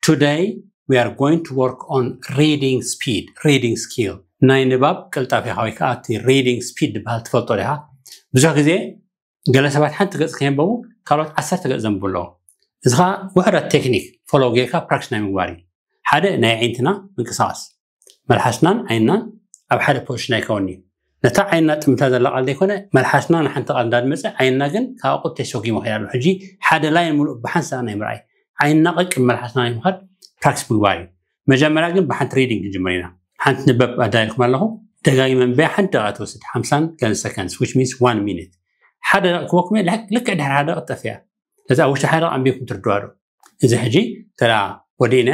Today we are going to work on reading speed, reading skill. ናይ ንባብ ቅልጣፌኻ ወይ ከዓ እቲ reading speed ዝበሃል ትፈልጦ ዲኻ? ብዙሕ ግዜ ገለ ሰባት ሓንቲ ገጽ ከየንበቡ ካልኦት ዓሰርተ ገጽ ዘንብቡ ኣለዉ። እዚ ከዓ ውሕዳት ቴክኒክ ፎሎ ጌርካ ፕራክቲስ ናይ ምግባር እዩ። ሓደ ናይ ኣዒንትና ምንቅስቃስ፣ መልሓስናን ዓይንናን ኣብ ሓደ ፖዚሽን ኣይከውን እዩ። ነታ ዓይንና ጥምታ ዘላ ቃል ዘይኮነ መልሓስና ንሓንቲ ቃል እንዳድመፀ ዓይንና ግን ካብ ኣቁብ ተሰጉሞ ከይዳ ኣሎ። ሕጂ ሓደ ላይን ሙሉእ ብሓንሳእ ናይ ምርኣይ ዓይንና ቀቅብ መልሓስና ናይ ምኻድ ፕራክቲስ ምግባር እዩ። መጀመርያ ግን ብሓንቲ ሪዲንግ ክንጅምር ኢና። ሓንቲ ንበብ ኣዳልኩም ኣለኹ። ደጋጊመ ምንበያ ሓንቲ ደቂቃ ትወስድ ሓምሳን ገለ ሰከንድስ which means one minute። ሓደ ደቂቃ ክበኩም እየ፣ ልክዕ ድሕሪ ሓደ ደቂቃ ትጠፍእ እያ። ስለዚ ኣብ ውሽጢ ሓደ ደቂቃ ኣንቢብኩም ትርድዋ ዶ? እዚ ሕጂ ተዳ ወዲእና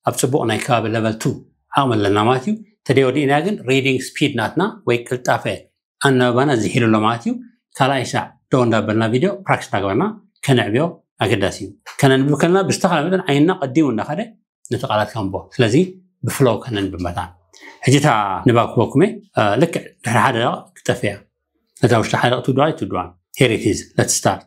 ኣብ ጽቡቕ ናይ ከባቢ ለቨል ቱ ዓቕሚ ኣለና ማለት እዩ። ተደይ ወዲእና ግን ሪዲንግ ስፒድ ናትና ወይ ቅልጣፈ ኣናባባና ዝሒሉ ኣሎ ማለት እዩ። ካልኣይ ሳዕ ደው እንዳበልና ቪድዮ ፕራክቲስ እናገበርና ከነዕብዮ ኣገዳሲ እዩ። ከነንብብ ከለና ብዝተኻለ መጠን ዓይንና ቀዲሙ እንዳኸደ ነቲ ቃላት ከንቦ። ስለዚ ብፍሎው ከነንብብ መታን። ሕጂ እታ ንባብ ክበኩም እየ። እ፣ ልክዕ ድሕሪ ሓደ ደቂቕ ክትጠፍእ እያ። ነታ ውሽጢ ሓደ ደቂቕ ትውድዋ ኣይትውድዋን። Here it is. Let's start.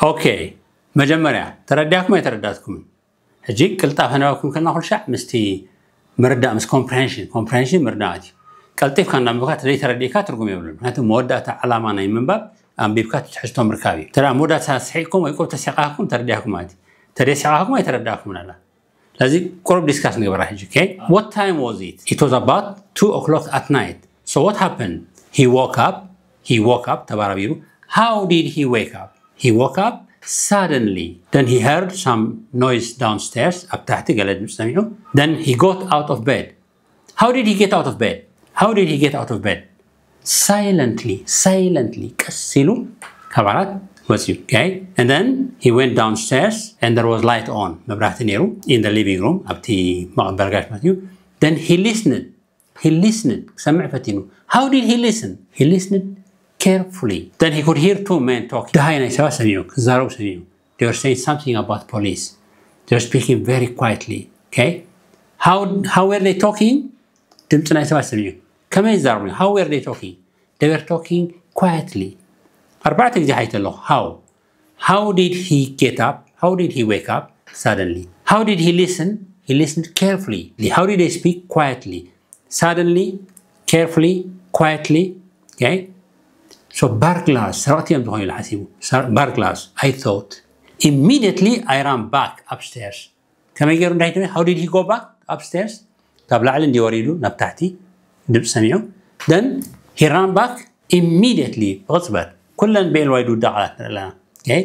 ኦኬ፣ መጀመርያ ተረዲኣኩም ኣይተረዳእኩምን? ሕጂ ቅልጣፈ ንባብ ክንብል ከለና ኩሉ ሻዕ ምስቲ ምርዳእ፣ ምስ ኮምፕሬንሽን፣ ኮምፕሬንሽን ምርዳእ እዩ። ቀልጢፍካ እንዳንበብካ ተዘይተረዲእካ ትርጉም የብሉን። ምክንያቱ መወዳእታ ዓላማ ናይ ምንባብ ኣንቢብካ ትሕዝቶ ምርካብ እዩ። ተዳ መወዳእታ ስሒቅኩም ወይ ቁሩብ ተሲቃኩም ተረዲኣኩም ማለት እዩ። ተደሲቃኩም ኣይተረዳእኩምን ኣላ። ስለዚ ቁሩብ ዲስካስ ንገበራ ሕጂ። Okay, what time was it? It was about two o'clock at night. So what happened? He woke up. He woke up. ተባራቢሩ። How did he wake up? He woke up suddenly. Then he heard some noise downstairs. ኣብ ታሕቲ ገለ ድምፂ ሰሚዑ። Then he got out of bed. How did he get out of bed? How did he get out of bed? Silently, silently, ቀስ ኢሉ ካብ ዓራት ወፂኡ። Okay? And then he went downstairs and there was light on. መብራህቲ ነይሩ in the living room፣ ኣብቲ መቐበል ጋሽ ማለት እዩ። Then he listened. He listened. ክሰምዕ ፈቲኑ። How did he listen? He listened carefully. Then he could hear two men talking. ደሃይ ናይ ሰባት ሰሚዑ፣ ክዛረቡ ሰሚዑ። They were saying something about police. They were speaking very quietly. Okay? How, how were they talking? ድምፂ ናይ ሰባት ሰሚዑ። ከመይ ይዛረቡ? How were they talking? They were talking quietly. ኣርባዕተ ግዜ ሓይተ ኣለኹ። How? How did he get up? How did he wake up suddenly? How did he listen? He listened carefully. How did they speak? Quietly. Suddenly, carefully, quietly. Okay? So burglars፣ ሰረቕቲ እዮም ዝኾኑ ኢሉ ሓሲቡ። ሰር-፣ burglars, I thought. Immediately, I ran back upstairs. ከመይ ገይሩ እንታይ ትብል? How did he go back upstairs? ካብ ላዕሊ እንዲ ወሪዱ ናብ ታሕቲ ድምፂ ሰሚዑ። Then he ran back immediately. ብቕፅበት። ኩለን ብኤል ዋይ ድውዳ ቃላት ንርኢ ኣለና። Okay?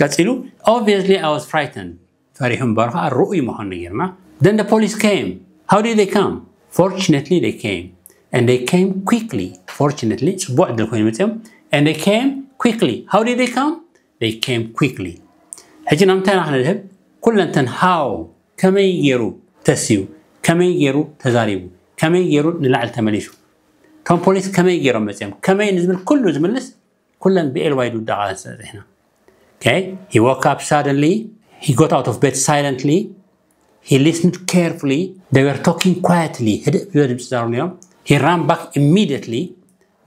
ቀፂሉ፣ obviously I was frightened. ፈሪሑ እምበር ከዓ ርኡይ ምዃኑ ነጊርና። Then the police came. How did they come? Fortunately they came. And they came quickly. Fortunately፣ ፅቡቅ ዕድል ኮይኑ መፅኦም። And they came quickly. How did they come? They came quickly. ሕጂ ናብ እንታይ ኢና ክንድህብ? ኩለንተን how፣ ከመይ ገይሩ ተስዩ፣ ከመይ ገይሩ ተዛሪቡ፣ ከመይ ገይሩ ንላዕሊ ተመሊሱ፣ እቶም ፖሊስ ከመይ ገይሮም መፅኦም፣ ከመይ ንዝብል ኩሉ ዝምልስ ኩለን ብኤል ዋይ ድውዳ ቃላት ስለ ዝሕና። Okay? He woke up suddenly. He got out of bed silently. He listened carefully. They were talking quietly. ህድእ ብዝበለ ድምፂ ይዛረቡ ነይሮም። He ran back immediately.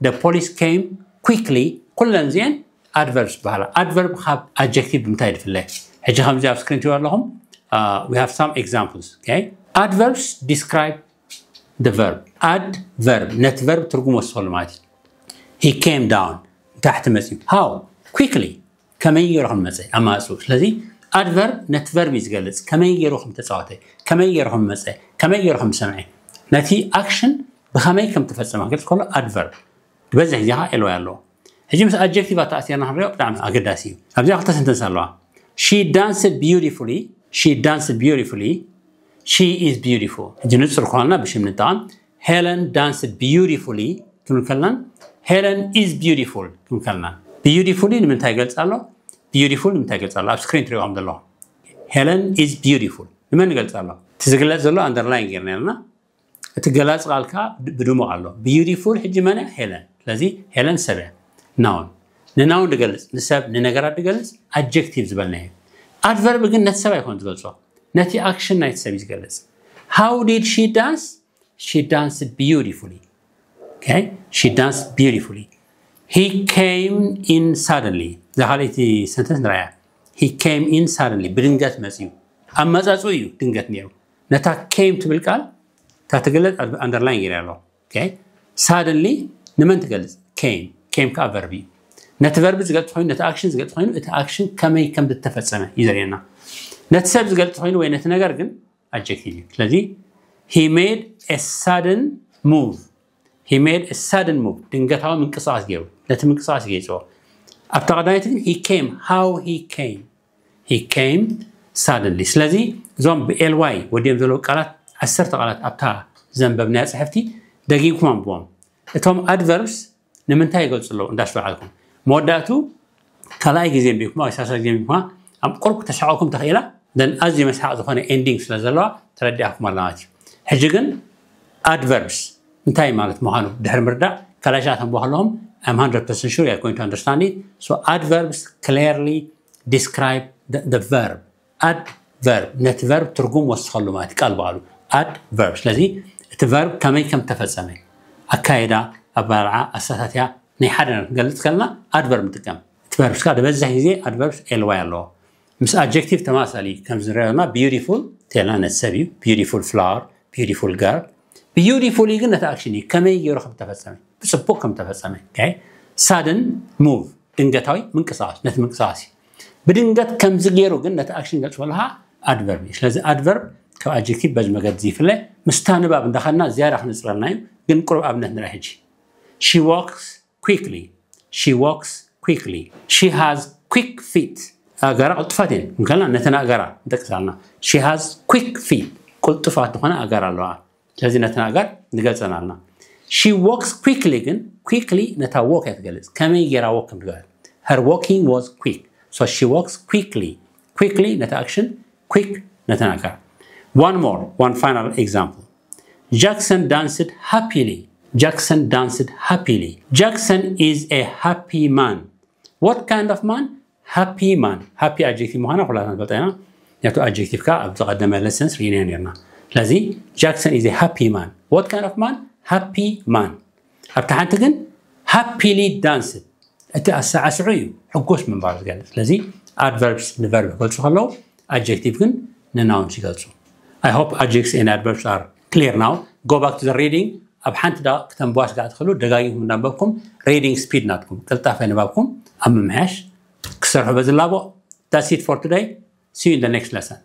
The police came quickly. ኩለን እዚአን ኣድቨርብስ ይበሃላ። ኣድቨርብ ካብ ኣጀክቲቭ ብምንታይ ዝፍለ? ሕጂ ከምዚ ኣብ ስክሪን ትሪኦ ኣለኹም። Uh, we have some examples. Okay? Adverbs describe the verb. ኣድቨርብ ነቲ ቨርብ ትርጉም ወስኸሉ ማለት እዩ። He came down. ታሕቲ መፅዩ። How? Quickly. ከመይ ገይሩ ከም መፀ ኣማፅኡ። ስለዚ Adverb ነቲ verb እዩ ዝገልጽ፣ ከመይ ገይሩ ከም ተጻወተ፣ ከመይ ገይሩ ከም መጸ፣ ከመይ ገይሩ ከም ዝሰምዐ፣ ነቲ action ብኸመይ ከም ተፈጸመ ክገልጽ ከሎ adverb። ዝበዝሕ ግዜ ከዓ ly ኣለዎ። ሕጂ ምስ adjective ኣተኣሲርና ክንሪኦ ብጣዕሚ ኣገዳሲ እዩ። ኣብዚኣ ክልተ sentence ኣለዋ። She danced beautifully. She danced beautifully. She is beautiful. ሕጂ ንጹር ክኾንና ብሽም ንጠቐም። Helen danced beautifully ክንብል ከለናን Helen is beautiful ክንብል ከለናን። Beautifully ንምንታይ ይገልጽ ኣሎ? Beautiful ንምንታይ ይገልጽ ኣሎ? ኣብ screen ትሪኦም ዘለኹም። Helen is beautiful ንመን ይገልጽ ኣሎ? እቲ ዝግለጽ ዘሎ underline ጌርና ኣለና። እቲ ገላጺ ቃል ከዓ ብድሙቕ ኣሎ። Beautiful ሕጂ መን እያ? ሄለን። ስለዚ ሄለን ሰብ እያ። Noun። ን noun ዝገልጽ፣ ንሰብ፣ ንነገራት ዝገልጽ adjective ዝበልናዮ። Adverb ግን ነቲ ሰብ ኣይኮን ዝገልጾ፣ ነቲ action ናይቲ ሰብ እዩ ዝገልጽ። How did she dance? She danced beautifully. Okay? She danced beautifully. He came in suddenly. እዛ ካልኣይቲ sentence ንርኣያ። He came in suddenly. ብድንገት መጽዩ። ኣመጻጽኡ እዩ ድንገት ነይሩ። ነታ came ትብል ቃል እታ ትግለጽ underline ገይረ ኣሎ። Okay? Suddenly ንመን ትገልጽ? Came። Came ከዓ verb እዩ። ነቲ verb ዝገልጽ ኮይኑ፣ ነቲ action ዝገልጽ ኮይኑ፣ እቲ action ከመይ ከም ዝተፈጸመ እዩ ዘርእየና። ነቲ ሰብ ዝገልጽ ኮይኑ ወይ ነቲ ነገር ግን adjective እዩ። ስለዚ he made a sudden move. He made a sudden move. ድንገታዊ ምንቅስቃስ ገይሩ። ነቲ ምንቅስቃስ ገይጽዎ። ኣብታ ቀዳመይቲ ግን he came። How he came? He came suddenly. ስለዚ እዞም ብ ly ወዲኦም ዘለዉ ቃላት፣ ዓሰርተ ቃላት ኣብታ ዘንበብናያ ጽሕፍቲ ደጊምኩም ኣንብቦም። እቶም adverbs ንምንታይ ይገልጹ ኣለዉ እንዳስተውዓልኩም፣ መወዳእቱ ካልኣይ ግዜ ኣንቢብኩማ ወይ ሳልሳይ ግዜ ኣንቢብኩማ ኣብ ቁሩብ ክተስሕቐኩም ተኽኢላ፣ then ኣዝዩ መስሓቕ ዝኾነ ending ስለ ዘለዋ ተረዲኣኩም ኣላ ማለት እዩ። ሕጂ ግን adverbs እንታይ ማለት ምዃኑ ድሕሪ ምርዳእ ካልኣይ ሻዕ ተንብቦ ከለኹም I'm hundred percent sure you're going to understand it. So adverbs clearly describe the, the verb. Adverb ነቲ verb ትርጉም ወስኸሉ ማለት እዩ፣ ቃል ብቓሉ adverb። ስለዚ እቲ verb ከመይ ከም ተፈጸመ፣ ኣካይዳ፣ ኣበላልዓ፣ ኣሰታትያ ናይ ሓደ ነገር ክንገልጽ ከለና adverb ንጥቀም። እቲ verbs ከዓ ዝበዝሕ ግዜ adverbs ly ኣለዎ። ምስ adjective ተመሳሳሊ እዩ። ከምዚ ንሪኦ ዘለና beautiful እንተልና ነቲ ሰብ እዩ። Beautiful flower፣ beautiful girl። Beautifully ግን ነቲ action እዩ፣ ከመይ ገይሩ ከም ተፈጸመ፣ ብጽቡቕ ከም ተፈጸመ። Okay? Sudden move ድንገታዊ ምንቅስቃስ፣ ነቲ ምንቅስቃስ እዩ። ብድንገት ከምዚ ገይሩ ግን ነቲ action ገልጽ ከለኻ adverb እዩ። ስለዚ adverb ካብ adjective በዚ መገዲ ይፍለ። ምስታ ንባብ እንዳኸድና ዝያዳ ክነጽረልና እዩ። ግን ቁሩብ ኣብነት ንርኢ ሕጂ። She walks quickly. She walks quickly. She has quick feet. ኣእጋራ ቅልጡፋት እየን። እንከልና ነተን ኣእጋራ ንጠቅስ ኣለና። She has quick feet. ቅልጡፋት ዝኾነ ኣእጋር ኣለዋ። ስለዚ ነተን ኣእጋር ንገልጸን ኣለና። She walks quickly ግን quickly ነታ walk እያ ትገልጽ። ከመይ ገይራ walk ከም ትገብር። Her walking was quick. So she walks quickly. Quickly ነታ action፣ quick ነተን ኣእጋር። One more, one final example. Jackson danced happily. Jackson danced happily. Jackson is a happy man. What kind of man? Happy man. Happy adjective ምዃና ኩላትና ንፈልጦ ኢና። ነቲ adjective ከኣ ኣብ ዝቐደመ lessons ርኢናዮ ነርና። ስለዚ Jackson is a happy man. What kind of man? Happy man. ኣብታ ሓንቲ ግን happily danced፣ እቲ ኣሳዕስዑ እዩ ሕጉስ ምንባሩ ዝገልጽ። ስለዚ adverbs ንverb ክገልጹ ከለዉ፣ adjective ግን ንnoun ይገልጹ። I hope adjectives and adverbs are clear now. Go back to the reading. ኣብ ሓንቲ ደቂቕ ክተንብዋ ስጋዕ ትኽእሉ፣ ደጋጊምኩም እንዳንበብኩም reading speed ናትኩም፣ ቅልጣፈ ንባብኩም ኣብ ምምሕያሽ ክሰርሑ በዝላቦ። That's it for today. See you in the next lesson.